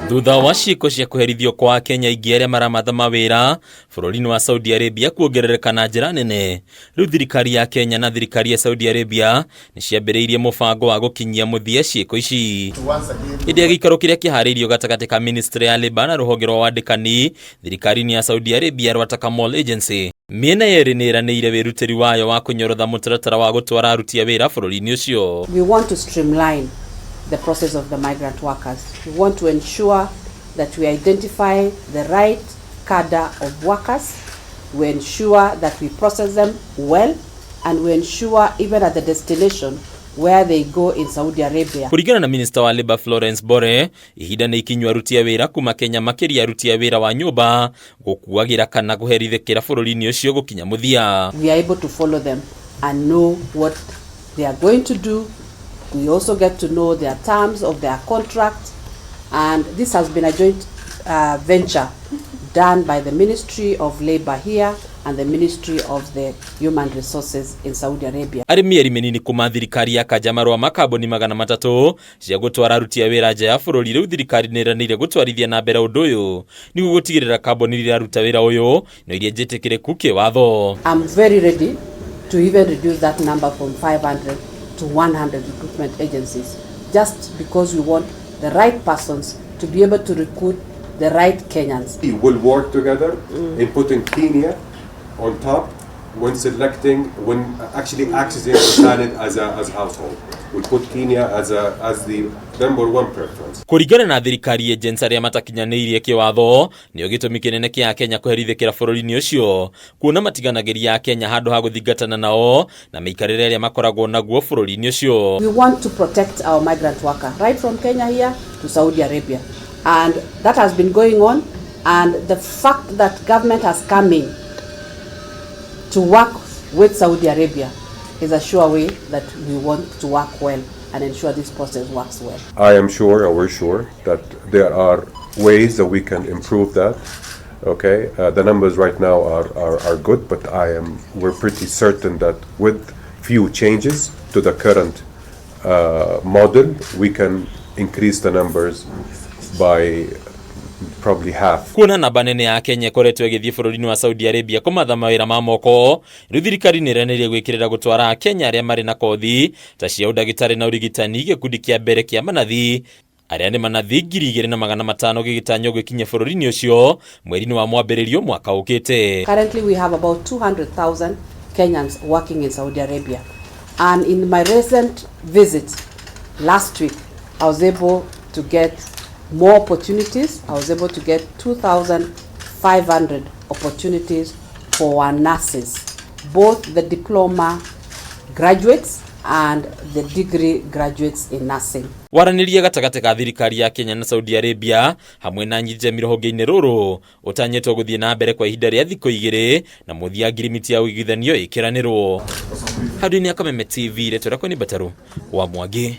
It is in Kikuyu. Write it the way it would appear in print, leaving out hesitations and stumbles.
Thutha wa ciĩko cia kũherithio kwa Akenya aingĩ arĩa maramatha mawĩra bũrũri-inĩ wa Saudi Arabia kuongerereka na njĩra nene, rĩu thirikari ya Kenya na thirikari ya Saudi Arabia nĩ ciambĩrĩirie mũbango wa gũkinyia mũthia ciĩko ici. Hĩndĩ ya gĩikaro kĩrĩa kĩharĩirio gatagatĩ ka ministry ya Labour na rũhonge rwa wandĩkani thirikari-inĩ ya Saudi Arabia rwa Takamol Agency, mĩena yerĩ nĩ ĩranĩire wĩrutĩri wayo wa kũnyorotha mũtaratara wa gũtwara aruti a wĩra bũrũri-inĩ ũcio. We want to streamline the process of the migrant workers. We want to ensure that we identify the right cadre of workers, we ensure that we process them well, and we ensure even at the destination where they go in Saudi Arabia. Kũringana na minista wa Labour Florence Bore, ihinda nĩ ikinyu aruti a wĩra kuma Kenya, makĩria aruti a wĩra wa nyũmba, gũkuagĩra kana kũherithĩkĩra bũrũri-inĩ ũcio gũkinya mũthia. We are able to follow them and know what they are going to do. We also get to know their terms of their contract. And this has been a joint venture done by the Ministry of Labour here and the Ministry of the Human Resources in Saudi Arabia. Arĩ mĩeri mĩnini kuma thirikari ya kanja marũa ma kambuni 300 cia gũtwara aruti a wĩra nja ya bũrũri, rĩu thirikari nĩ ĩranĩire gũtwarithia na mbere ũndũ ũyũ nĩguo gũtigĩrĩra kambuni iria iraruta wĩra ũyũ no iria njĩtĩkĩrĩku kĩwatho. I'm very ready to even reduce that number from 500 to 100 recruitment agencies, just because we want the right persons to be able to recruit the right Kenyans. We will work together in putting Kenya on top when selecting, when actually accessing the talent as a household. We'll put Kenya as the number one preference. Kũringana na thirikari, agents arĩa matakinyanĩirie kĩwatho nĩo gĩtũmi kĩnene kĩa Akenya kũherithĩkĩra bũrũri-inĩ ũcio, kuona matiganagĩria Akenya handũ ha gũthingatana nao na mĩikarĩre ĩrĩa makoragwo naguo bũrũri-inĩ ũcio. We want to protect our migrant worker right from Kenya here to Saudi Arabia. And that has been going on. And the fact that government has come in to work with Saudi Arabia is a sure way that we want to work well and ensure this process works well. I am sure, or we're sure, that there are ways that we can improve that. Okay, the numbers right now are good, but we're pretty certain that with few changes to the current model, we can increase the numbers by probably half. Kuona namba nene ya Kenya ĩkoretwo ĩgĩthiĩ bũrũri-inĩ wa Saudi Arabia kũmatha mawĩra ma moko, rĩu thirikari nĩ ĩranĩire gwĩkĩrĩra gũtwara Akenya arĩa marĩ na kothi ta cia ũndagĩtarĩ na ũrigitani. Gĩkundi kĩa mbere kĩa manathi arĩa nĩ manathi 2500 gĩgĩtanywo gwĩkinyia bũrũri-inĩ ũcio mweri-inĩ wa mwambĩrĩrio mwaka ũkĩte. Currently, we have about 200,000 Kenyans working in Saudi Arabia. And in my recent visit last week, I was able to get more opportunities. I was able to get 2,500 opportunities for our nurses, both the diploma graduates and the degree graduates in nursing. Waranĩria gatagatĩ ka thirikari ya Kenya na Saudi Arabia hamwe na nyitemi rũhonge-inĩ rũrũ ũtanyĩtwo gũthiĩ na mbere kwa ihinda rĩa thikũ 2 na mũthia ngirimiti ya ũiguithanio ĩkĩranĩrwo. Handũ-inĩ ya Kameme TV, rĩtwa rĩakwa nĩ Mbatarũ wa Mwangi.